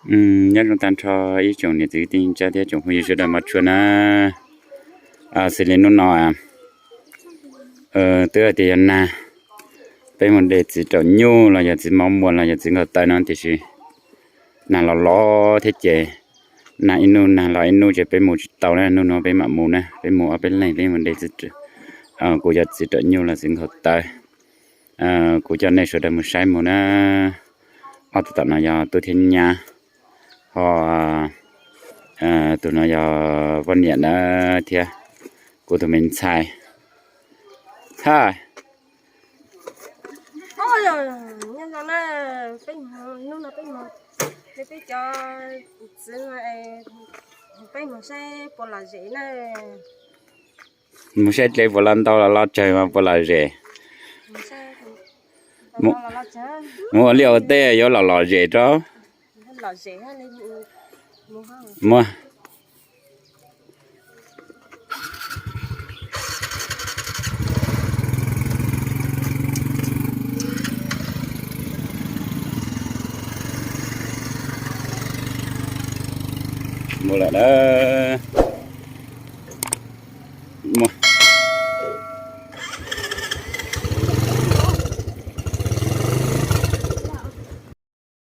Nyob zoo tag nrho ib tsoom niam txiv kwv tij neej tsa thiab tsoom phooj ywg sawv daws mog tshua na. Xws li hnub no twb hais tias yog nag, peb mus de txiv raum nyuj los yog txiv mov muas los yog txiv nkhaus taw no tiam sis nag los los thiab ces nag ib hnub nag los ib hnub ces peb mus tsis tau na, hnub no peb mam mus na, peb mus ob peb leeg peb mus de txiv, kuv cov txiv raum nyuj los txiv nkhaus taw. Kuv coj nej sawv daws mus saib mus na. Ob tug tom no yog tub thiab nyab, ho tus no yog poj niam na thiab kuv tus me ntxhais. Thaj Nyob zoo na, peb hnub no peb mus, peb cov txiv no, peb mus saib puas lom zem na. Mus saib dlej puas los ntau los los tsawg mas puas lom zem. Mus ua liaj ua teb yuav los lom zem rau. Muaj. Mus lawm na.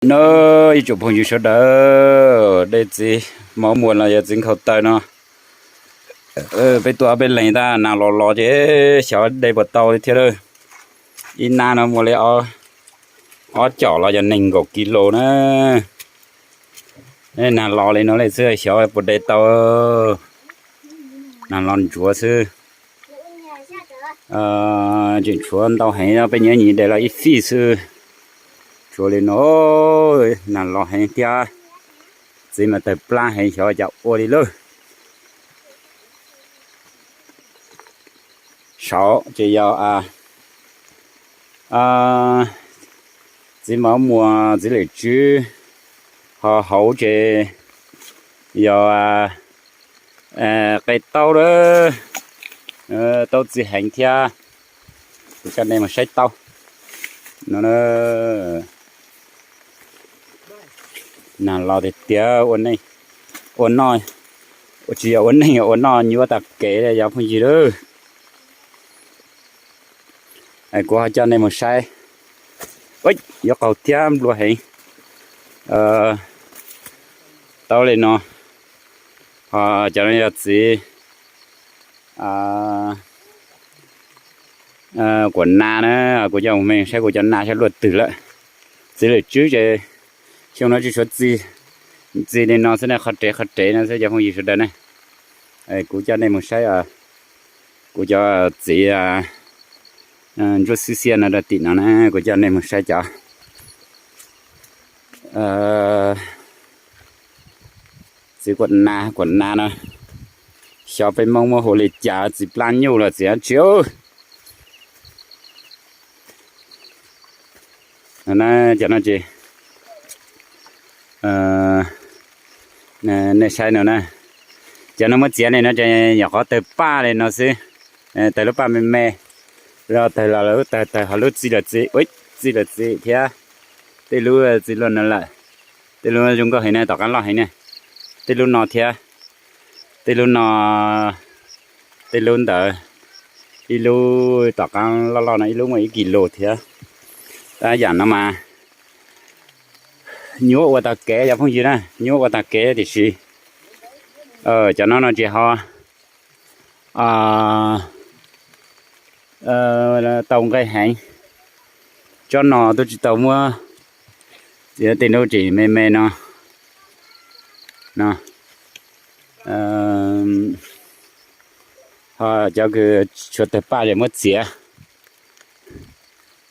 Na, ib tsoom phooj ywg sawv daws, de txiv mov muas los yog txiv nkhaus taw no, peb tuaj ob peb leeg tab nag los los ces xyov de puas tau li thiab lawm. Ib nab no muaj li ob com los yog nees nkaum kis lus na. Nag los li no li xwb xyov puas de tau. Nag los ntsuav xwb. Tseem tshuav ntau heev, peb nyiam nyiam de los ib fij xwb. Tshuav li no, nag los heev thiab, txiv mas tawg plab heev xyov cas ua li lawm. Saud ces yog txiv mov muas txiv lwm tswb, ho hauv ces yog qe taub lawm, taub txi heev thiab. Kuv coj nej mus saib taub no. Nag los tiag tiag, ua neej ua noj, tsis yog ua neej ua noj nyuaj tag kev li cov phooj ywg lawm. Kuv ho coj nej mus saib, yuav qaug thiab nplua heev. Taub li no, ho cov no yog txiv kuam nas na, kuv coj me saib kuv cov nas saib luaj twg lawm. Txiv lwm tswb ces xyoo no tsis tshuav txi, txi li no xwb na, qhov rev qhov rev no xwb cov phooj ywg sawv daws na. Kuv coj nej mus saib kuv cov txiv ntsuab xwb xiab no rau tim no na, kuv coj nej mus saib cov txiv kuam nas, kuam nas no. Xyov peb Hmoob muab hu li cas, txiv plab nyuj los txiv dab tsi. Cov no ces nej saib no na, cov no muab txiav li no ces nyuam qhuav tawg paj li no xwb, tawg lub paj me me, tawg los lub tawg tawg ho lub txi los txi, txi los txi thiab. Tej lub txi luaj no lawm, tej lub zoo nkauj heev na, tom qab loj heev na. Tej lub no thiab, tej lub no, tej lub ntawd, ib lub tom qab loj loj no ib lub muaj ib kis lus thiab. Tab yam no mas nyuaj ua tag kev cov phooj ywg na, nyuaj ua tag kev tiam sis cov no no tsis ho tau nqaij heev. Tsob no twb tsis tau muab, tej lub tseem me me no, no, ho cov kws tshuav tawg paj ces muab txiav,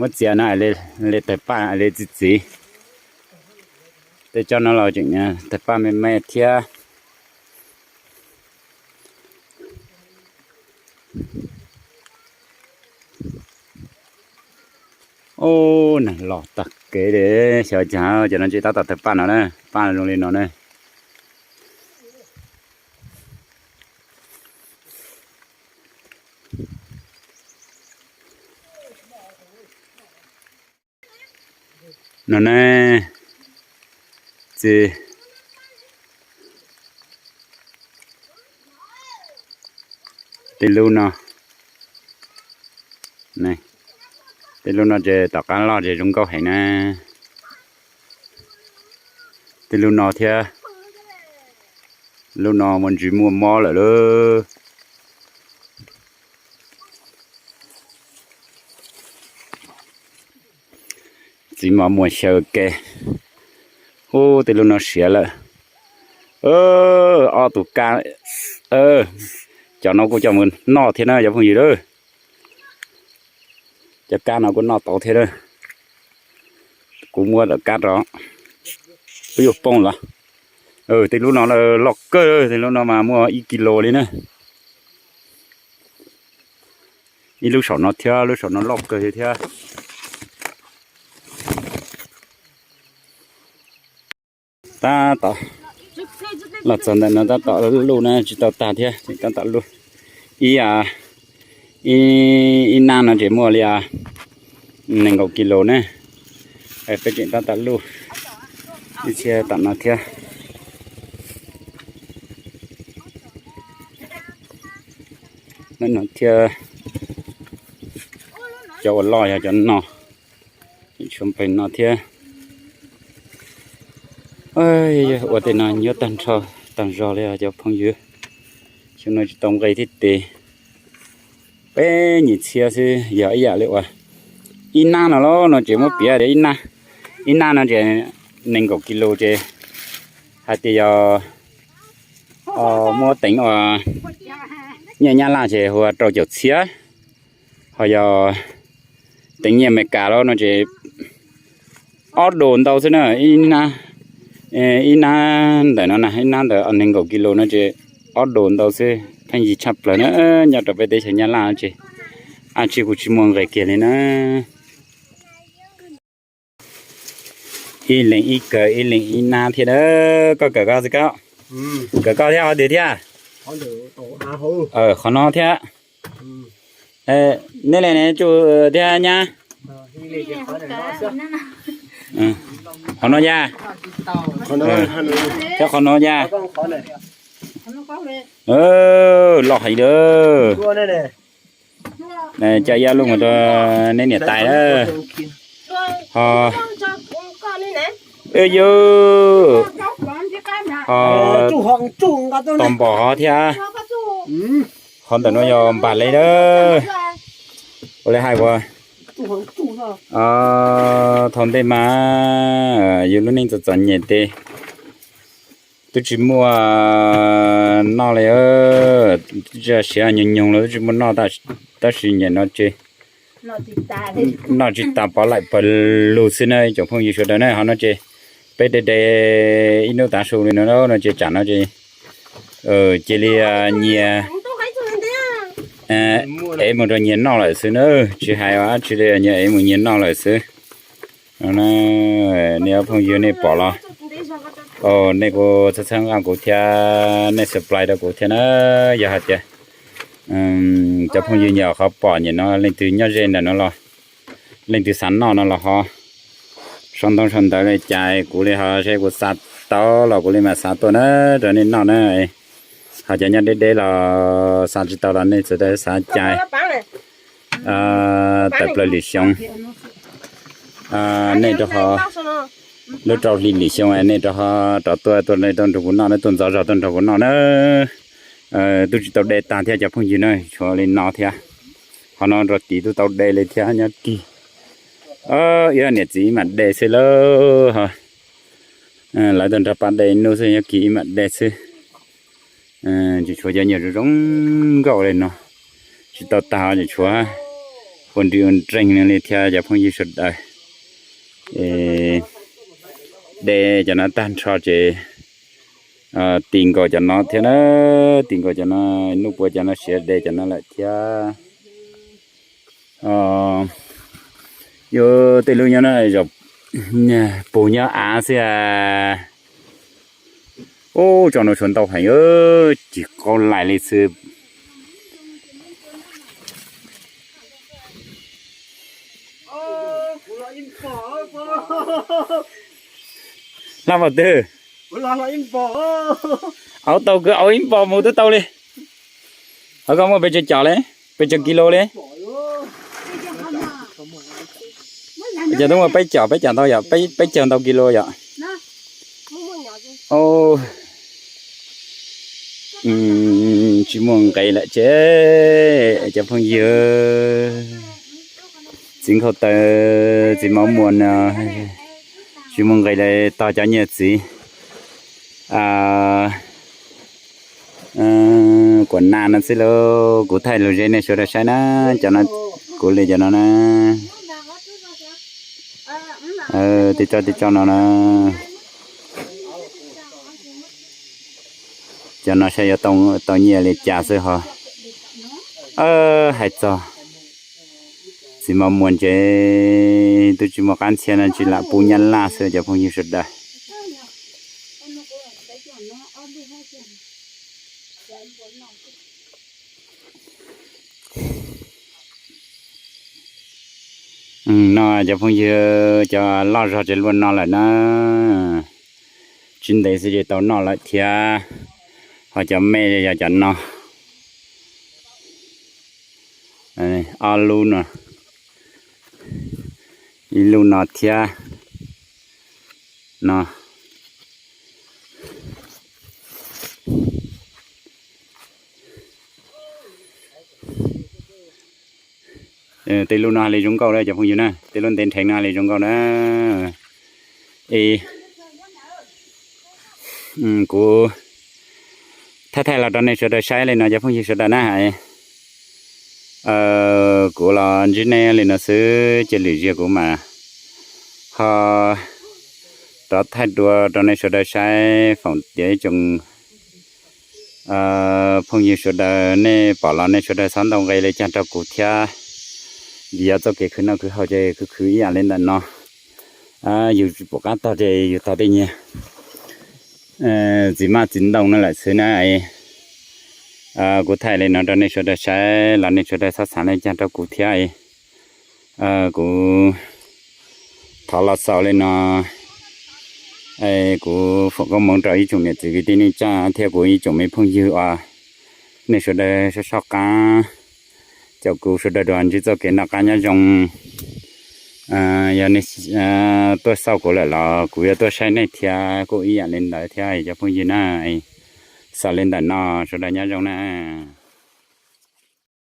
muab txiav no li tawg paj li txi txiv. Tej tsob no los tseem tawg paj me me thiab. Ub, nag los tag kev li, xyov cas cov no tsis tab tom tawg paj no na, paj zoo li no na. No ne, txi Tej lub no, tej lub no ces tom qab loj ces zoo nkauj heev na. Tej lub no thiab, lub no muaj ntsis muaj mob lawm lauj. Txiv mos muag xyaw ke. Ub, tej lub no siav lawm. Ob tug kab, cov no kuj coj mus noj thiab na cov phooj ywg a. Cov kab no kuj noj tau thiab a. Kuv muab daim kab rau. Ub, yuav poob los. Tej lub no loj kawg, tej lub no mas muaj ib kis lus li na. Ib lub saum no thiab, lub saum no loj kawg li thiab. Tab tom los txog ntawm no tab tom luj na, tsis tau tag thiab, tab tom luj. Ib, ib nab no ces muaj li nees nkaum kis lus na. Peb tseem tab tom luj ib txhia tom no thiab. No thiab, cov uas loj yog cov no, tshuav pem no thiab. Ua tej no nyob tag nrho tag zog li os cov phooj ywg. Xyoo no tsis tau nqe thiab tes, peb nyiam txhiab xwb yog ib yam li uas ib nab no los no ces muab piav tias ib nab no ces nees nkaum kis lus ces hais tias yog muab teev ua nyiaj Nyab Laj ces hu ua rau caum txhiab, ho yog teev nyiaj Amelikas los no ces ob dus ntau xwb na. Ib nab ntawm no na, ib nab ntawm nees nkaum kis lus no ces ob dus ntau xwb, pheej yig tshaj plaws na. Nyob rau peb teb chaws Nyab Laj no ces ab tsi kuj tsis muaj nqe kiag li na. Ib leeg ib kawm, ib leeg ib nab thiab na. Koj kawm koj xwb koj, kawm koj thiab ho twg thiab? Qhov no thiab. Nej li ne tsuj thiab nyab? Qhov no yaj, thiab qhov no yaj. Loj heev lawm. Coj ib lub mus rau neb niam tais na. Ho, yus, ho, tau npom hov thiab. Qhov ntawm no yog npam li lawm. Ua li hais ua, thaum ntej mas yus lub neej txom txom nyem tes twb tsis muaj noj li, twb tsis siav nyoos nyoos los twb tsis muaj noj, tab sis nyem no ces noj tsis tas pov laim pawg lug xwb na cov phooj ywg sawv daws na. Ho no ces peb de de ib hnub tav su li no no ces tsam no ces cia li nyias ev mus rau nyias noj lawm xwb na. Tsis hais dab tsi li, nyias ev mus nyias noj lawm xwb. Nej ob phooj ywg nej pom los, nej kuj txhawb txhawb nqa kuv thiab, nej supply rau kuv thiab na. Yog hais tias cov phooj ywg nyias qhov pom nyias no leej twg nyob ze ntawm no los, leej twg xav noj no los ho sau ntoo sau ntawv li cas kuv li ho seb kuv xa tau los kuv li mam xa tuaj na rau nej noj na. Ho cov nyob deb deb los xa tsis tau los nej txawm xav cai tawm plaws lwm xyoo. Nej rau ho lub rau hli lwm xyoo nej rau ho rov tuaj tuaj nej tuaj nrog kuv noj na, tuaj ntxov zog tuaj nrog kuv noj na. Twb tsis tau de tag thiab cov phooj ywg na, tshuav li no thiab. Qhov no rau tid twb tau de li thiab nyob tig. Ib niam txiv ib mam de xwb lauj. Lawv tuaj nrog pab de ib hnub xwb, nyob kis ib mam de xwb. Tseem tshuav cov nyias zoo zoo nkauj li no, tsis tau tag, tseem tshuav ua nrig ua nreeg li thiab cov phooj ywg sawv daws. De cov no tag nrho ces ti nkaus cov no thiab na, ti nkaus cov no, hnub puas cov no siav de cov no lawm thiab. Yus tej lub nyob no puv nyob av xwb. Ub, tso no tshuav ntau heev, cig qaub lais li xwb. Hlab npaum twg? Auv tau kwv auv ib npaus mus twb tau li. Hov koj muaj pes tsawg caum li? Pes tsawg kis lus li? Ces twb muaj peb caum, peb caum ntau yom, peb caug ntau kis lus yom. Tsis muaj nqe lawm ces cov phooj ywg, txiv nkauj taw, txiv mov muas no, tsis muaj nqe li, tog cov nyiaj txiv kuam nas no xwb lauj. Kuv thaij lus ze nej sawv daws saib na, cov no, kuv li cov no na, tib tsob tib tsob no na. Cov no saib yuav tau nyiaj li cas xwb ho. Hais txog txiv mov muas ces twb tsis muaj qab ntxhiab no tsis lam pub nyab laj xwb cov phooj ywg sawv daws. No cov phooj ywg, cov loj zog ces luaj no lawm na. Tsis ntev xwb ces tau noj lawm thiab. Ho cov me yog cov no, ob lub no, ib lub no thiab no. Tej lub no hais li zoo nkauj na cov phooj ywg na, tej lub ntev nrheev no hais li zoo nkauj na. Es kuv thaij thaij los rau nej sawv daws saib li no cov phooj ywg sawv daws na. Kuv los ntsib nej li no xwb, cia lwm zaus kuv mam ho rov thaij dua rau nej sawv daws saib. Foom tias ib tsoom phooj ywg sawv daws nej pom los nej sawv daws txhob ntau nqe li cas rau kuv thiab, vim yog txoj kev khwv noj khwv haus ces khwv khwv ib yam li ntawm no. Yus tsis pom qab tog ces yus tog tej niag txiv maj txiv ntoo no lawm xwb na. Kuv thaij li no rau nej sawv daws saib los nej sawv daws txhob xav li cas rau kuv thiab. Kuv thov los xaus li no, kuv foom koob hmoov rau ib tsoom niam txiv kwv tij neej tsa thiab kuv ib tsoom me phooj ywg uas nej sawv daws soj soj qab caum kuv sawv daws dua ntsib txoj kev noj qab nyob zoo. Yog nej tuaj xauj kuv lawm los kuv yuav tuaj saib nej thiab kuj ib yam li ntawd thiab cov phooj ywg na. Xaus li ntawm no, sawv daws nyob zoo na.